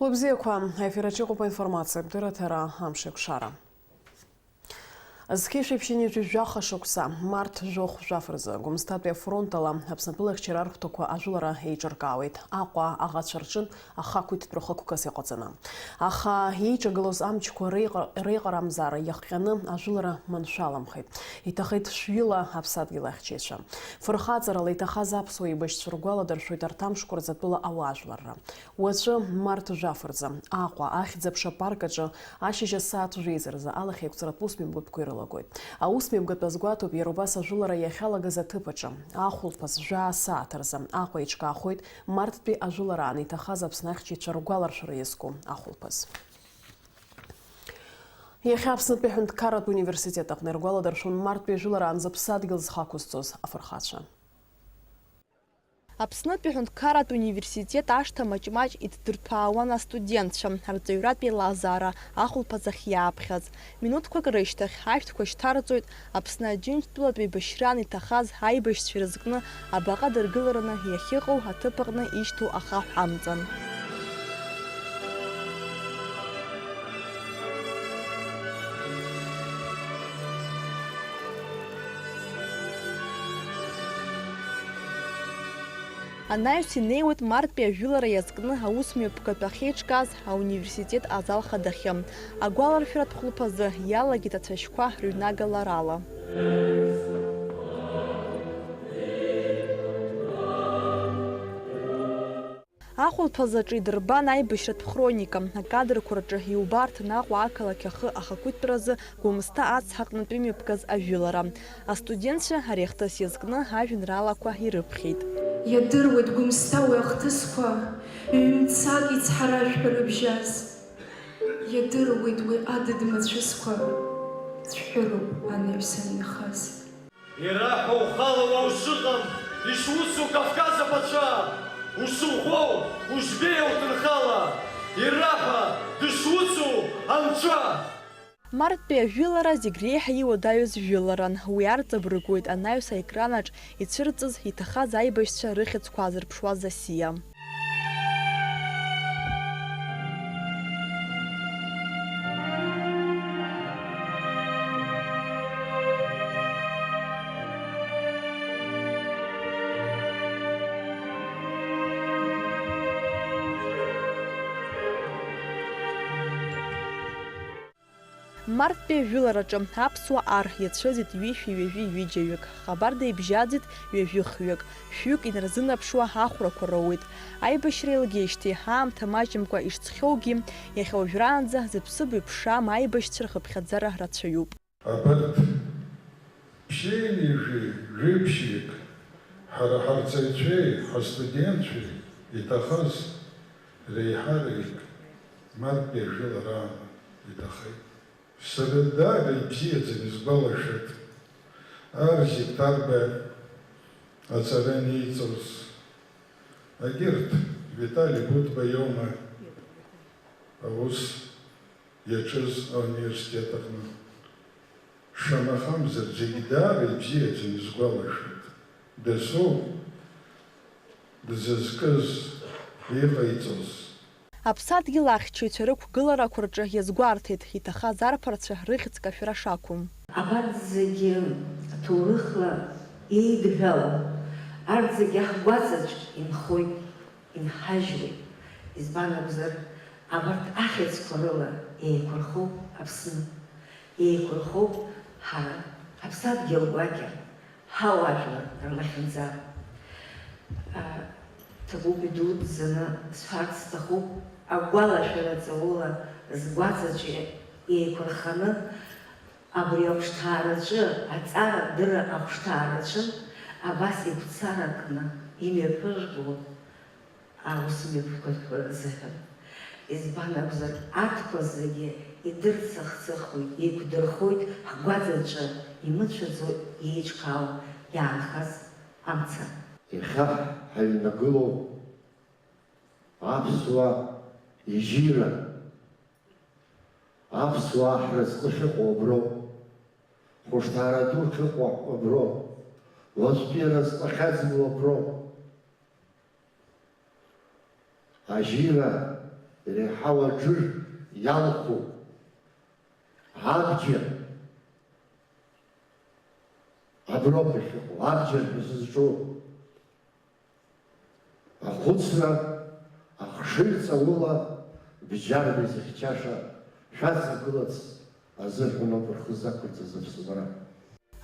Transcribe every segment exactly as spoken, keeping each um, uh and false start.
Уи бзиақәа, аефир аҿы иҟоуп аинформациатә дырраҭара Амшеикәшара. Зқьышә ԥшьынҩажәи жәаха шықәса, март жәохә жәаф рзы, Гәымсҭатәи афронт ала Аԥснытәыла ахьчара архәҭақәа ажәылара еиҿыркаауеит, Аҟәа аӷацәа рҿын ахақәиҭтәра хықәкыс иҟаҵаны. Аха еиҿагылоз амчқәа реиҟа-, реиҟарамзаара иахҟьаны ажәылара маншәаламхеит. Иҭахеит шәҩыла аԥсадгьыл ахьчаҩцәа. Фырхаҵарала иҭахаз аԥсуа еибашьцәа ргәаладыршәоит арҭ амшқәа рзы атәыла ауаажәларра. Уаҵәы, март жәаф рзы, Аҟәа, Ахьӡ-аԥша апарк аҿы ашьыжь асааҭ жәеиза рзы алахьеиқәҵаратә усмҩаԥгатәқәа ирылагоит. Аусмҩаԥгатә азгәаҭоуп иара убас ажәылара иахьалагаз аҭыԥ аҿы, ахәылԥаз, жәаа сааҭ рзы Аҟәа еиҿкаахоит марттәи ажәылараан иҭахаз Аԥсны ахьчаҩцәа ргәаларшәара иазку ахәылԥаз. Иахьа Аԥснытәи аҳәынҭқарратә университет аҟны иргәаладыршәон марттәи ажәылараан зыԥсадгьыл зхы ақәызҵоз афырхацәа. Аԥснытәи аҳәынҭқарратә университет ашҭа маҷ-маҷ иҭдырҭәаауан астудентцәа, рҵаҩратә еилазаара ахәылԥаз ахь иааԥхьаз. Минуҭқәак рышьҭахь, ашәҭқәа шьҭарҵоит, Аԥсны Аџьынџьтәылатә еибашьраан иҭахаз аибашьцәа ирызкны абаҟа дыргылараны иахьыҟоу аҭыԥ аҟны ишьҭоу ахаҳә амҵан. Анаҩс инеиуеит марттәи ажәылара иазкны аусмҩаԥгатә ахьеиҿкааз ауниверситет азал хадахьы. Агәаларшәаратә хәылԥазы иалагеит ацәашьқәа рыҩнагаларала. Ахәылԥаз аҿы идырбан аибашьратә хроника, акадрқәа рҿы иубарҭан Аҟәа ақалақь ахы ахақәиҭтәразы Гәымсҭа ацҳа аҟнытә имҩаԥгаз ажәылара. Астудентцәа ари ахҭыс иазкны ажәеинраалақәа ирыԥхьеит. Иадыруеит Гәымсҭа уи ахҭысқәа, ҩ-мцак ицҳаражәҳәа рыбжьаз. Иадыруеит уи адыд мацәысқәа, цәҳәыроуп анаҩсан инхаз. Ираҳәа ухала уа ушыҟам, ишусу Кавказ аԥацәа, ушыӷәӷәоу, ужәбеиоу ҭынхала, ираҳәа дышуцу Анцәа! Марттәи ажәылара зегь реиҳа иуадаҩыз жәыларан, уи арҵабыргуеит анаҩс аекранаҿ ицәырҵыз иҭахаз аибашьцәа рыхьӡқәа аазырԥшуаз асиа. Марттәи ажәылараҿы аԥсуаа ар иацәыӡит ҩышәи ҩажәи ҩыџьаҩык, хабарда ибжьаӡит ҩажәи хҩык, шәҩык инарзынаԥшуа ахәрақәа роуеит. Аибашьра еилгеижьҭеи аамҭа маҷымкәа ишҵхьоугьы, иахьа уажәраанӡа зыԥсыбаҩ ԥшам аибашьцәа рхыԥхьаӡара рацәаҩуп. Абарҭ ԥшьынҩажәи жәибжьҩык ҳара ҳарҵаҩцәеи ҳастудентцәеи иҭахыз реиҳараҩык марттәи ажәылараан иҭахеит. Сара даара ибзиаӡаны исгәалашәоит Арзик Ҭарба аҵара анеиҵоз, егьырҭ Витали Бутба иоума аус иаҿыз ауниверситет аҟны. Шамахамзар, зегь даара ибзиаӡаны исгәалашәоит. Дасу дзызкыз, иҟаиҵоз. Аԥсадгьыл ахьчаҩцәа рықәгыларақәа рҿы иазгәарҭеит, иҭахаз арԥарцәа рыхьӡ кашәара шақәым. Абарҭ зегьы аҭоурыхла еидҳәалоу, арҭ зегьы ҳгәаҵаҿ инхоит, инҳажьуеит. Избан акәзар, абарҭ ахьӡқәа рыла еиқәырхоуп Аԥсны, еиқәырхоуп ҳара, ҳаԥсадгьыл гәакьа. Ҳауаажәлар рлахьынҵа. А, ҭабуп идуӡӡаны сҳәарц сҭахуп, агәалашәара ҵаула згәаҵаҿы еиқәырханы, абри ахәшҭаараҿы, аҵарадырра ахәшҭаараҿы абас игәцаракны имҩаԥырго аусмҩаԥгатәқәа рзыҳәан. Избан акәзар, арҭқәа зегьы идырцыхцыхуеит, еиқәдырхоит ҳгәаҵаҿы имыцәаӡо еиҿкаау иаанхаз амца. Иахьа ҳаҩнагылоу аԥсуа ижьира, аԥсуаа ҳразҟы ахьыҟоу аброуп, хәышҭаара дук ахьыҟоу аброуп, уаҵәтәи аразҟы ахьаӡбо аброуп. Ажьира Иреиҳау аџыр иалху абџьар аброуп иахьыҟоу, абџьар ҳәа зызҿу. Ахәыцра ахшыҩҵаула бџьарла изыхьчаша шәаҵагылац азыҳәаноуп рхы зақәырҵаз аԥсабара.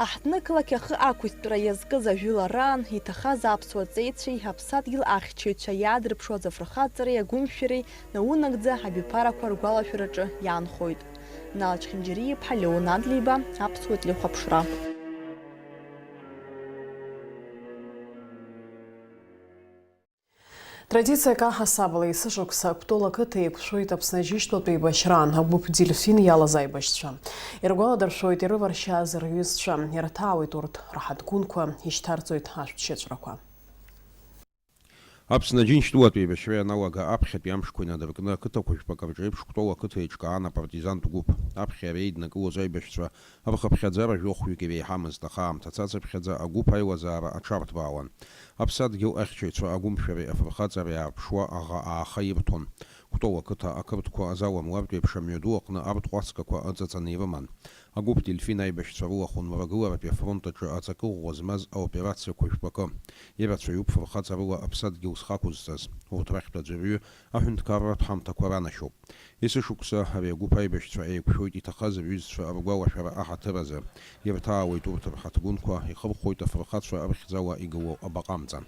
Аҳҭнықалақь ахы ақәиҭтәра иазкыз ажәылараан иҭахаз аԥсуа ҵеицәеи аԥсадгьыл ахьчаҩцәа иаадырԥшуаз афырхаҵареи агәымшәареи наунагӡа абиԥарақәа ргәалашәараҿы иаанхоит. Нал Чхинџьариа-иԥҳа Леон Адлеиба, Аԥсуа телехәаԥшра. Традициак аҳасабала есышықәса Кәтол ақыҭа еиқәшәоит Аԥсны Аџьынџьтәылатә еибашьраан агәыԥ Дельфин иалаз аибашьцәа. Иргәаладыршәоит ирываршьааз рҩызцәа, ирҭаауеит урҭ рҳаҭгәынқәа, ишьҭарҵоит ашәҭшьыҵәрақәа. Аԥсны Аџьынџьтәылатә еибашьра ианалага аԥхьатәи амшқәа инадыркны ақыҭақәа жәпакы рҿы еиԥш Кәтол ақыҭа еиҿкаан апартизантә гәыԥ. Аԥхьа иара еиднакылоз аибашьцәа рхыԥхьаӡара жәохәҩык иреиҳамызт, аха аамҭа цацыԥхьаӡа агәыԥ аилазаара аҽарҭбаауан. Аԥсадгьыл ахьчаҩцәа агәымшәареи афырхаҵареи аарԥшуа аӷа ааха ирҭон. Кәтол ақыҭа ақырҭқәа заламлартә еиԥш амҩаду аҟны арҭ ҟәацгақәа ыҵаҵаны ирыман. Агәыԥ Дельфин аибашьцәа рылахәын Мрагыларатәи афронт аҿы аҵакы ӷәӷәа змаз аоперациақәа жәпакы. Ирацәаҩуп фырхаҵарыла аԥсадгьыл зхақәызҵаз. Урҭ рахьтә аӡәырҩы аҳәынҭқарратә ҳамҭақәа ранашьоуп. Есышықәса ари агәыԥ аибашьцәа еиқәшәоит иҭахаз рҩызцәа ргәалашәара аҳаҭыр азы. Ирҭаауеит урҭ рҳаҭгәынқәа, ихырхәоит афырхаҵәа рыхьӡала игылоу абаҟа амҵан.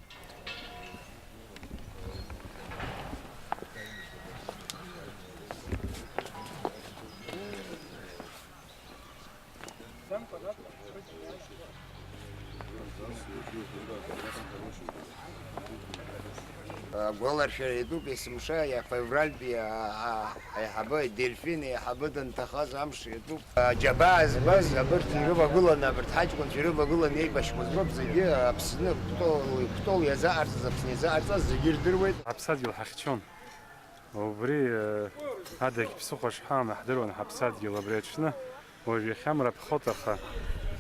Агәаларшәара иатәуп есымша февральтәи а-, а-, аиҳабы, Дельфин аиҳабы данҭахаз амш иатәуп. Аџьабаа збаз абырҭ ирывагыланы, абырҭ ҳаҷкәынцәа ирывагыланы еибашьуаз роуп зегьы Аԥсны, Кәтол, Кәтол иазааҟарҵаз, Аԥсны иазааҟарҵаз зегьы ирдыруеит. Ҳаԥсадгьыл ҳахьчон. Убри, э, адагь ԥсыхәа шҳамам ҳдыруан ҳаԥсадгьыл абри аҽны. Уажә иахьа амра ԥхоит, аха,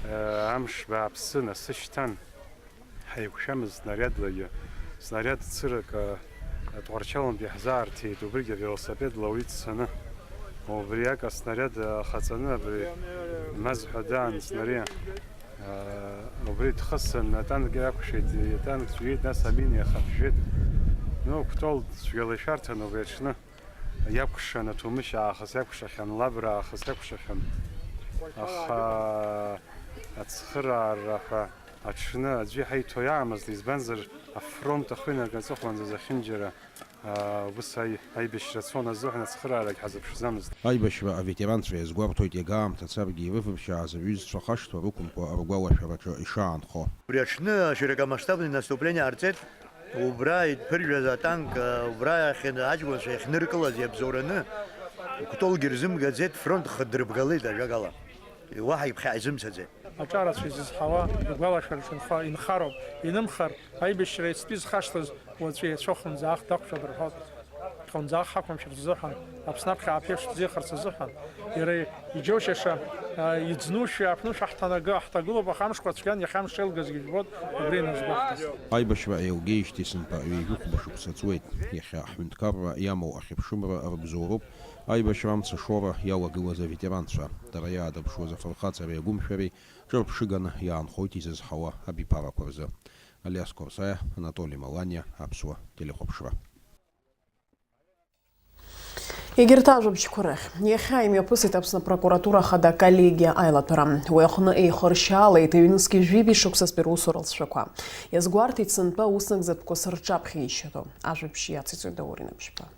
э, амш бааԥсын, асы шьҭан. Ҳаиқәшәамызт снариадлагьы. Снариад цырак, э, Тҟәарчалнтәи иаҳзаарҭеит, убригь авелосипедла уи дцаны. Убриак аснариад ахаҵаны абри Мазҳәа даан снари-, э, убри дхысын, атанк иакәшеит, атанк ҵәиит, нас амина иахаԥжәеит. Ну, Кәтол цәгьала ишәарҭан убри аҽны. Иакәшан, аҭумышь аахыс иакәшахьан, лабра аахыс иакәшахьан. Аха ацхыраара ҳәа аҽны аӡәы иҳаиҭо иаамызт, избанзар, афронт ахы инаркны аҵыхәанӡа зехьынџьара, аа, ус аи-, аибашьра цон азыҳәан ацхыраарагь ҳазыԥшӡамызт. Аибашьра аветеранцәа иазгәарҭоит иага аамҭа царгьы ирывыршьааз рҩызцәа хашҭра рықәымкәа ргәалашәараҿы ишаанхо. Убри аҽны широкомасштабный наступление ҟарҵеит. Убра иԥыржәаз атанк, убра иахьын-, аҷкәынцәа иахьныркылаз иабзоураны, Кәтолгьы рзымгаӡеит, фронт хыдрыбгалеит, ажәакала. Уаҳа иԥхьаҟа изымцаӡеит. Аҿарацәа изызҳауа, игәалашәараҿы инха-, инхароуп. Инымхар, аибашьра иацтәи зхашҭыз, уаҵәы еицәоу хынӡаах дақәшәап рҳәоит. Хынӡаах ҳақәымшәарц азыҳәан, Аԥсны аԥхьа ааԥеиԥш ҳзеихарц азыҳәан, иара иџьоушьаша, а, иӡнушәа, аԥнушәа ҳҭанагы-, ҳҭагылоуп, аха амшқәа цәгьан, иахьа амш еилгазгьы жәбоит, убри иназгәаҳҭаз. Аибашьра еилгеижьҭеи сынтәа ҩажәи хәба шықәса ҵуеит. Иахьа ҳҳәынҭқарра иамоу ахьыԥшымра рыбзоуроуп аибашьра амца шоура иалагылаз аветеранцәа. Дара иаадырԥшуаз афырхаҵареи агәымшәареи ҿырԥшыганы иаанхоит изызҳауа абиԥарақәа рзы. Алиас Қорсаиа, Анатоли Маланиа, Аԥсуа телехәаԥшра. Егьырҭ ажәабжьқәа рахь. Иахьа имҩаԥысит Аԥсны апрокуратура ахада аколлегиа аилатәара. Уи аҟны еихыршьаалеит ҩнызқьи жәибжь шықәсазтәи русура лҵшәақәа. Иазгәарҭеит сынтәа уснагӡатәқәа сырҿаԥхьа ишьаҭоу. Ажәабжь иациҵоит Даур Инаԥшьба.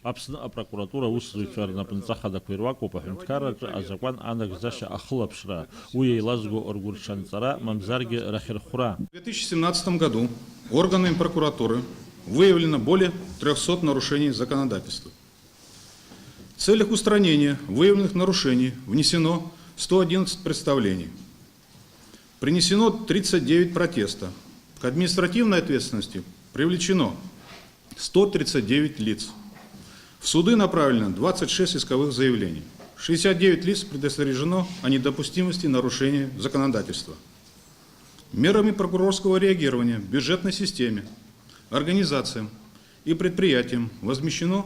Аԥсны апрокуратура аусзуҩцәа рнапынҵа хадақәа ируакуп аҳәынҭқарраҿы азакәан анагӡашьа ахылаԥшра, уи еилазго ргәырҽанҵара, мамзаргьы рахьырхәра. В две тысячи семнадцатом году органами прокуратуры выявлено более трёхсот нарушений законодательства. В целях устранения выявленных нарушений внесено сто одиннадцать представлений. Принесено тридцать девять протеста. К административной ответственности привлечено сто тридцать девять лиц. В суды направлено двадцать шесть исковых заявлений. Шестьдесят девять лиц предостережено о недопустимости нарушения законодательства. Мерами прокурорского реагирования бюджетной системе, организациям И предприятиям возмещено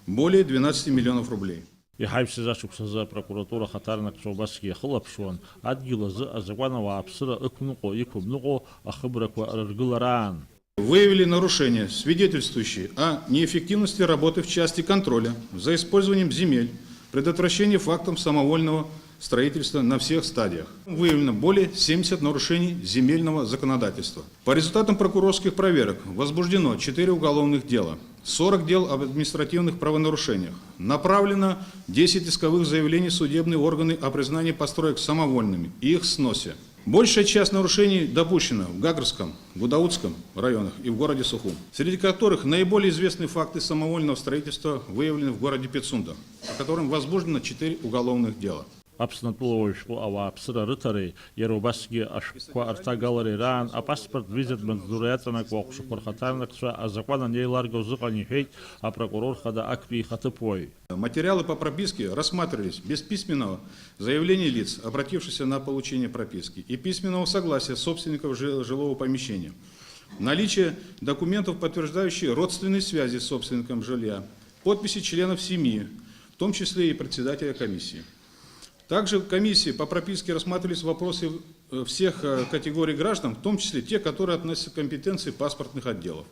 более двенадцати миллионов рублей. Иҳаҩсыз ашықәсазы апрокуратура ахаҭарнакцәа убасгьы иахылаԥшуан, адгьыл азы азакәан ауааԥсыра ықәныҟәо-иқәымныҟәо ахыбрақәа рыргылараан. Выявили нарушения, свидетельствующие о неэффективности работы в части контроля за использованием земель, предотвращения фактов самовольного строительства на всех стадиях. Выявлено более семидесяти нарушений земельного законодательства. По результатам прокурорских проверок возбуждено четыре уголовных дела, сорок дел об административных правонарушениях. Направлено десять исковых заявлений в судебные органы о признании построек самовольными и их сносе. Большая часть нарушений допущена в Гагрском, Гудаутском районах и в городе Сухум, среди которых наиболее известные факты самовольного строительства выявлены в городе Пицунда, по которым возбуждено четыре уголовных дела. Аԥсны атәылауаҩ шәҟәы ауааԥсыра рыҭареи, иара убасгьы ашәҟәқәа рҭагалареи раан апаспорт визатә маҵзура иаҵанакуа аҟәшақәа рхаҭарнакцәа азакәан анеиларгоз ыҟан, иҳәеит апрокурор хада актәи ихаҭыԥуаҩ. Материалы по прописке рассматривались без письменного заявления лиц, обратившихся на получение прописки, и письменного согласия собственников жи-, жилого помещения, наличие документов, подтверждающих родственные связи с собственником жилья, подписи членов семьи, в том числе и председателя комиссии. Также в комиссии по прописке рассматривались вопросы, э, всех, э, категорий граждан, в том числе те, которые относятся к компетенции паспортных отделов.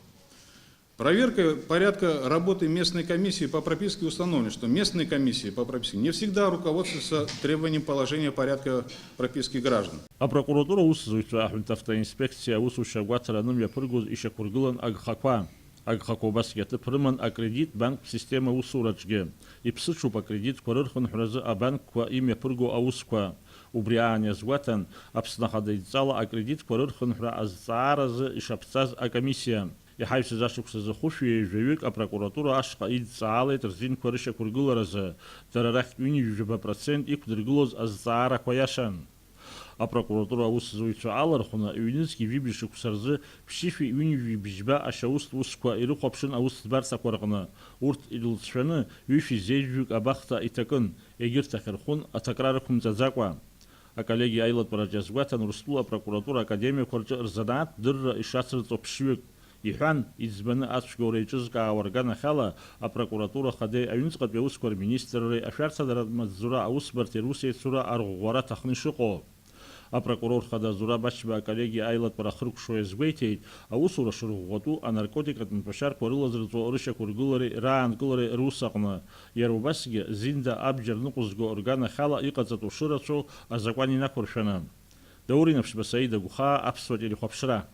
Проверкой порядка работы местной комиссии по прописке установлено, что местные комиссии по прописке не всегда руководствуются требованием положения порядка прописки граждан. Апрокуратура аусзуҩцәа аҳәынҭавтоинспекциа аусушьа агәаҭара анымҩаԥыргоз ишьақәыргылан агхақәа. Агхақәа убасгьы аҭыԥ рыман акредит банктә система аусураҿгьы. Иԥсыҽуп акредитқәа рырхынҳәразы абанкқәа имҩаԥырго аусқәа. Убри аан иазгәаҭан, Аԥсны Ахада идҵала акредитқәа рырхынҳәра азҵааразы ишаԥҵаз акомиссиа. Иҳаҩсыз ашықәсазы хәышәи ҩажәаҩык апрокуратура ашҟа идҵаалеит рзинқәа рышьақәыргыларазы, дара рахьтә ҩынҩажәаба процент иқәдыргылоз азҵаарақәа иашан. Апрокуратура аусзуҩцәа алархәны, ҩнызқьи жәибжь шықәса рзы ԥшьышәи ҩынҩажәи бжьба ашьаустә усқәа ирыхәаԥшын аусӡбарҭақәа рҟны. Урҭ ирылҵшәаны, ҩышәи зеижәҩык абахҭа иҭакын, егьырҭ ахьырхәын аҭакра рықәымҵаӡакәа. Аколлегиа аилатәараҿ иазгәаҭан, Урыстәыла апрокуратура академиақәа рҿы рзанааҭтә дырра ишацырҵо ԥшьҩык. Иҳәан, иӡбаны ацәгьоура еиҿызкаауа рганахьала апрокуратура Ахадеи аҩныҵҟатәи аусқәа рминистрреи ашәарҭадаратә маҵзура аусбарҭеи русеицура арӷәӷәара аҭахны ишыҟоу. Апрокурор хада Зураб Ачба аколлегиа аилатәара ахыркәшо иазгәеиҭеит, аусура шырӷәӷәатәу анаркотикатә маҭәашьарқәа рылазырҵо рышьақәыргылареи раанкылареи рус аҟны, иара убасгьы Зинда абџьар ныҟәызго рганахьала иҟаҵатәу шырацәоу азакәан инақәыршәаны. Даур Инаԥшьба, Саида Гәхаа, Аԥсуа телехәаԥшра.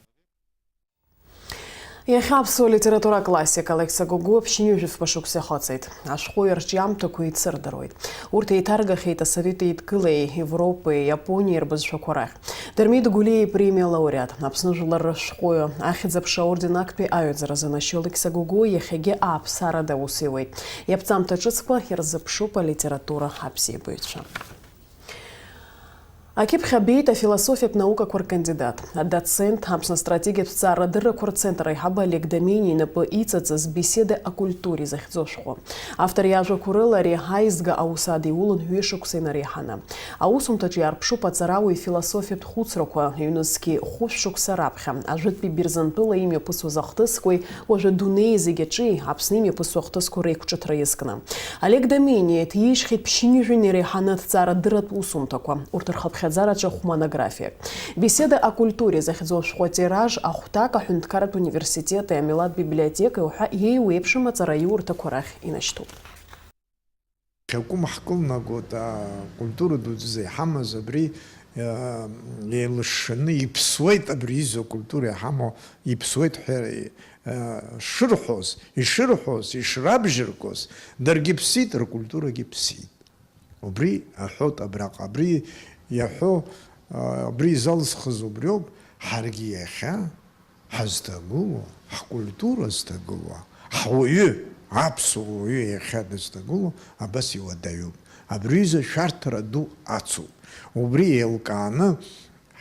Иахьа аԥсуа литература аклассик Алықьса Гогәуа ԥшьынҩажәи фба шықәса ихыҵит. Ашәҟәыҩҩы арҿиамҭақәа еицырдыруеит. Урҭ еиҭаргахьеит Асовет Еидгылеи Европеи, Иапониеи рбызшәақәа рахь. Дырмит Гәлиа ипремиа лауреат, Аԥсны жәлар рышәҟәыҩы, Ахьӡ-аԥша аорден актәи аҩаӡара занашьоу Алықьса Гогәуа иахьагьы ааԥсарада аус иуеит. Иаԥҵамҭа ҿыцқәа ирзыԥшуп алитература абзиабаҩцәа. Акьыԥхь абеит афилософиатә наукақәа ркандидат, адоцент, Аԥсны астратегиатә ҭҵаарадыррақәа рцентр аиҳабы Олег Домени инапы иҵаҵыз Беседы о культуре захьӡу ашәҟәы. Автор иажәақәа рыла ари аизга аус адиулон ҩышықәса инареиҳаны. Аусумҭаҿы иаарԥшуп аҵарауаҩ ифилософиатә хәыцрақәа, ҩнызқьи хәышә шықәса раԥхьа, ажәытәтәи Бирзантәыла имҩаԥысуаз ахҭысқәеи, уажәы адунеи зегь аҿы Аԥсны имҩаԥысуа ахҭысқәа реиқәҿыҭра иазкны. Олег Домени иҭижьхьеит ԥшьынҩажәи инареиҳаны аҭҵаарадырратә усумҭақәа, урҭ рхыԥхьаӡараҿы хә-монографиак. Беседы о культуре захьӡу ашәҟәы атираж ахәҭак аҳәынҭқарратә университети амилаҭ библиотекеи уҳәа еиуеиԥшым аҵараиурҭақәа рахь инашьҭуп. Иахьакәым ҳкылнагоит, акультура дуӡӡа иҳамаз абри, э, еилышшаны иԥсуеит, абри изо акультура иҳамоу иԥсуеит ҳәа, э, шырҳәоз, ишырҳәоз, ишрабжьыргоз, даргьы ԥсит, ркультурагьы ԥсит. Убри аҳәоит абраҟа, абри иаҳәо, э, абри изалсхыз убриоуп, ҳаргьы иахьа ҳазҭагылоу, ҳкультура зҭагылоу, ҳуаҩы, аԥсуа уаҩы иахьа дызҭагылоу абас иуадаҩуп. Абри изы шәарҭара ду ацуп. Убри еилкааны,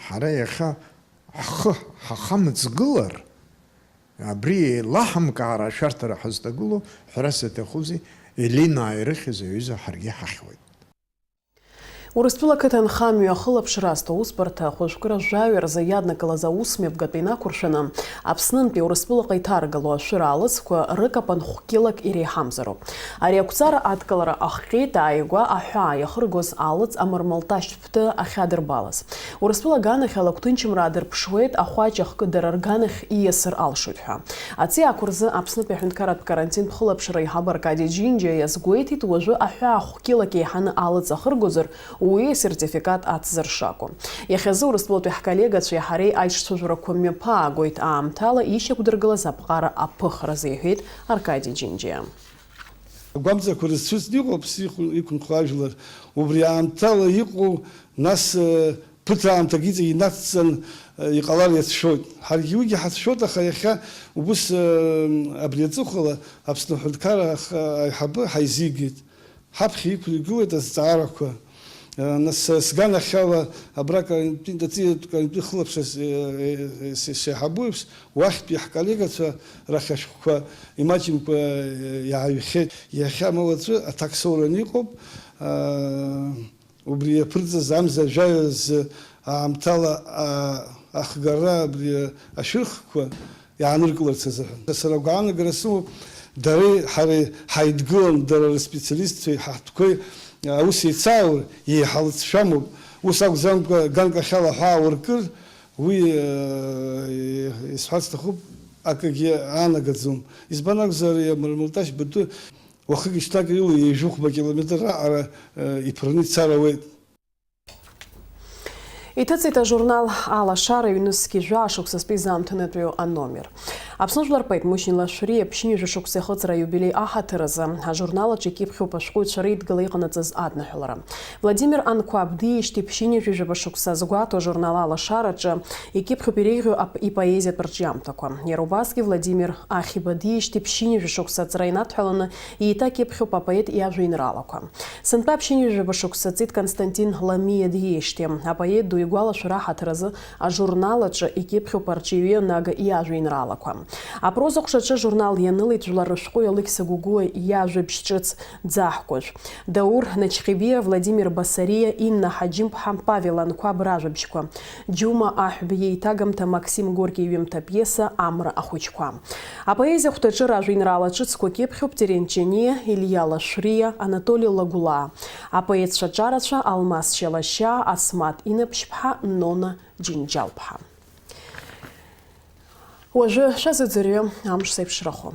ҳара иахьа ҳхы ҳахамыҵгылар, абри еилаҳамкаара ашәарҭара ҳазҭагылоу, ҳәарас иаҭахузеи, Елинаа ирыхьыз аҩыза ҳаргьы ҳахьуеит. Урыстәыла ақыҭанхамҩа ахылаԥшра азҭо аусбарҭа ахәажәкыра жәаҩа рзы иаднакылаз аусмҩаԥгатә инақәыршәаны, Аԥснынтәи Урыстәылаҟа иҭаргало ашәыра аалыҵқәа рыкапан хә-кьылак иреиҳамзароуп. Ари ақәҵара адкылара ахҟьеит ааигәа аҳәаа иахыргоз аалыҵ амырмалташь ԥты ахьадырбалаз. Урыстәыла аганахьала агәҭынчымра аадырԥшуеит, ахәаҷ ахкы дара рганахь ииасыр алшоит ҳәа. Аҵиаақәа рзы Аԥснытәи аҳәынҭқарратә карантинтә хылаԥшра аиҳабы Аркади Џьинџьа иазгәеиҭеит, уажәы аҳәаа хә-кьылак еиҳаны аалыҵ ахыргозар, уи асертификат ацзар шакәу. Иахьазы Урыстәылатәи ҳколлегацәеи ҳареи аиҿцәажәарақәа мҩаԥаагоит, аамҭала ишьақәдыргылаз аԥҟара аԥыхразы, иҳәеит Аркади Џьинџьа. Агәамҵрақәа рызцәыӡны иҟоуп, ԥсы иқәынхо ажәлар. Убри аамҭала иҟоу, нас, э, ԥыҭраамҭак иҵегь инацҵан, э, иҟалар иацәшәоит. Ҳаргьы уигьы ҳацәшәоит, аха иахьа убыс, э, абри аҵыхәала Аԥсны аҳәынҭқарра ах-, аиҳабы ҳаизигеит. Ҳаԥхьа иқәиргылеит азҵаарақәа. Э, нас, э, сганахьала абра карантинтә, аҵиаратә карантинтә хылаԥшра с-, э, э, э, с-, сеиҳабу еиԥш, уахьтәи ҳколлегацәа рахь ашәҟәқәа имаҷымкәа, э, иааҩхьеит. Иахьа ма уаҵәы аҭак соураны иҟоуп. Э, убри иаԥырҵаз амза жәаҩа рзы аамҭала, а, ахгара абри ашәырхқәа иааныркыларц азыҳәан. Сара агәаанагара сымоуп, дареи ҳареи ҳаидгылан, дара рспециалистцәеи ҳаҳҭқәеи аус еицааур еиҳа лыҵшәамоуп. Ус акәӡамкәа, ганкахьала ҳәаа уркыр, уи, э, исҳәарц сҭахуп, акгьы аанагаӡом. Избан акәзар, Мырмылташь Бадәы уахыки-ҽнаки рыла ҩажәихәба километр раҟара, э, иԥырны ицар ауеит. Иҭыҵит ажурнал Алашара ҩнызқьи жәаа шықәсазтәи заамҭанытәиу аномер. Аԥсны жәлар рпоет Мушьни Лашәриа ԥшьынҩажәа шықәса ихыҵра аиубилеи аҳаҭыр азы ажурнал аҿы икьыԥхьуп ашәҟәыҩҩцәа реидгыла иҟанаҵаз адныҳәалара. Владимир Анқәаб диижьҭеи ԥшьынҩажәи жәаба шықәса азгәаҭо ажурнал Алашараҿы икьыԥхьуп иреиӷьу ап-, ипоезиатә рҿиамҭақәа. Иара убасгьы Владимир Ахиба диижьҭеи ԥшьынҩажәа шықәса аҵра инадҳәаланы еиҭа кьыԥхьуп апоет иажәеинраалақәа. Сынтәа ԥшьынҩажәаба шықәса ҵит Константин Ламиа диижьҭеи. Апоет ду игәалашәара аҳаҭыр азы ажурнал аҿы икьыԥхьуп арҿиаҩы Нага иажәеинраалақәа. Апроза ҟәшаҿы ажурнал ианылеит Жәлар рышәҟәыҩҩы Алықьса Гәыгәуа иажәабжь ҿыц Ӡаҳкәажә. Даур Начхьебиа, Владимир Басариа, Инна Ҳаџьымԥҳа, Павел Анқәаб ражәабжьқәа. Џьума Аҳәба иеиҭагамҭа Максим Горки иҩымҭа пиеса Амра ахәыҷқәа. Апоезиа ахәҭаҿы ражәеинраала ҿыцқәа кьыԥхьуп Терент Ҷаниа, Илиа Лашәриа, Анатоли Лагәлаа. Апоетцәа ҿарацәа Алмас Шьалашьаа, Асмаҭ Инаԥшьԥҳа, Нона Џьынџьалԥҳа. Уажәы шәазыӡырҩы амш зеиԥшрахо.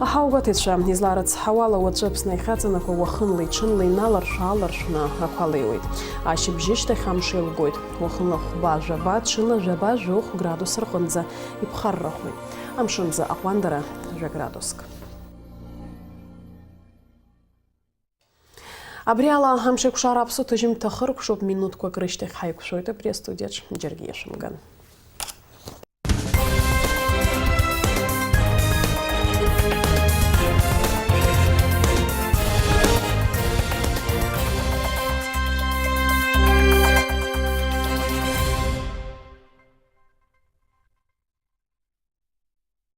Аҳауагәаҭаҩцәа изларыцҳауала, уаҵәы Аԥсны иахьаҵанакуа уахынлеи ҽынлеи иналаршә-ааларшәны ақәа леиуеит. Ашьыбжьышьҭахь амш еилгоит. Уахынла хәба, жәаба, ҽынла жәаба-жәохә градус рҟынӡа иԥхаррахоит. Амшынӡы аҟәандара жәа-градуск. Абри ала амшеикәшара аԥсуа ҭыжьымҭа хыркәшоуп, минуҭқәак рышьҭахь ҳаиқәшәоит абри астудиаҿ, џьаргьы иашәымган.